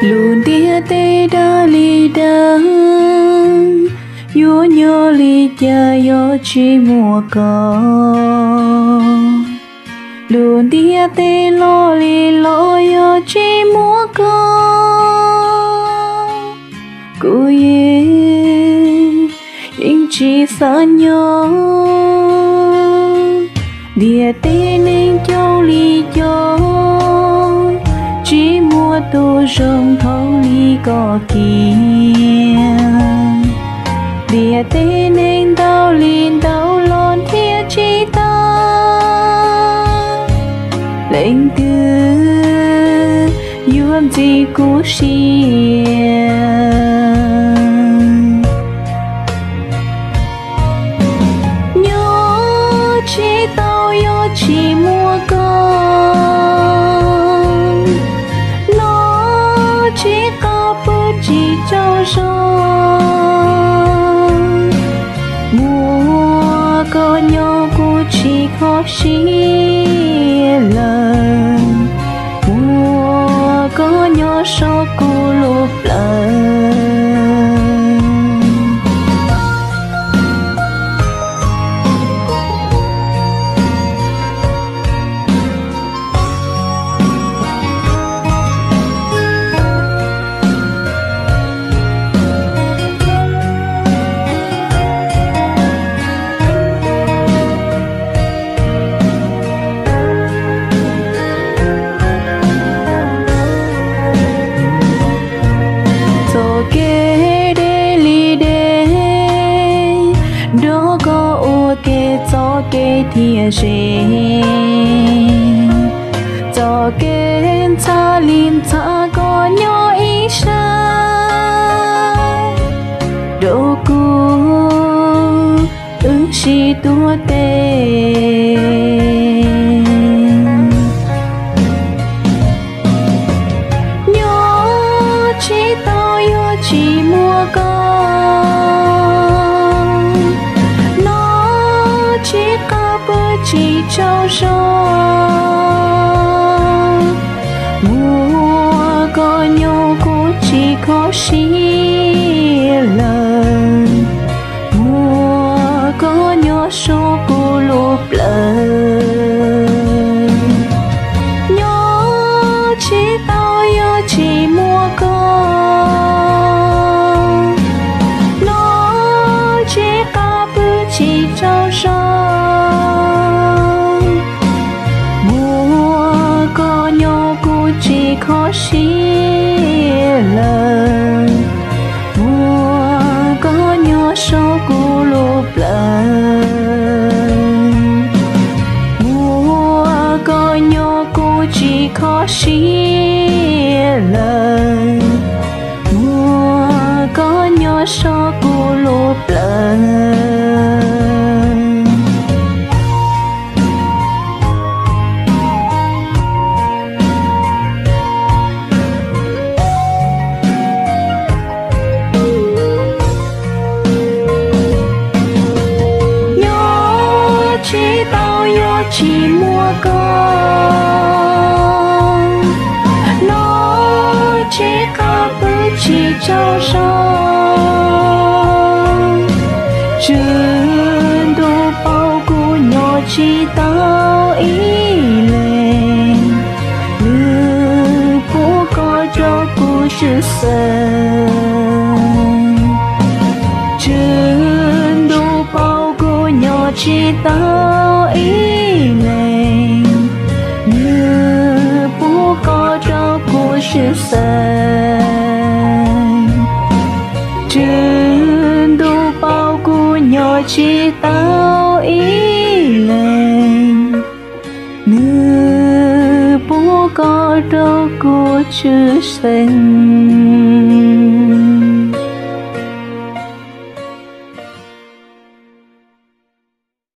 Lub ntiaj teb dag li dag, yuav nyob li cas yog tsis muaj koj. Lub ntiaj teb loj li loj yog tsis muaj koj, kuv yeej, yeej tsis xav nyob. Ntiaj teb neeg coob li coob, tsis muaj tus zoo thooj li koj kiag. Ntiaj teb neeg ntau li ntau los nrhiav tsis tau leej twg yuav ntxim kuv siab. Nyob tsis tau yog tsis muaj koj, noj tsis qab pw tsis tsaug zog. Muaj koj nyob kuv tsis kho siab lawm, muaj koj nyob so kuv lub plawv. Txoj kev deb li deb, nrog koj ua ke txoj kev thiaj ze. Txoj kev ntxhab li ntxhab koj nyob ib sab, rau kuv wb sib tuav tes. Nyob tsis tau yog tsis muaj koj, noj tsis qab pw tsis tsaug zog. Muaj koj nyob kuv tsis kho siab lawm, muaj koj nyob so kuv lub plawv. Nyob tsis tau yog tsis muaj koj, noj tsis qab pw tsis tsaug zog. Muaj koj nyob kuv tsis kho siab lawm, muaj koj nyob so kuv lub plawv. Muaj koj nyob kuv tsis kho siab lawm, muaj koj nyob so kuv lub plawv. Nyob tsis tau yog tsis muaj koj, noj tsis qab pw tsis tsaug zog. Tswv ntuj paub kuv nyob tsis tau ib leeg, nws pub koj rau kuv tshwj xeeb. Tswv ntuj paub kuv nyob tsis tau ib leeg, nws pub koj rau kuv tshwj xeeb. Tswv ntuj paub kuv nyob tsis tau ib leeg, nws pub koj rau kuv tshwj xeeb.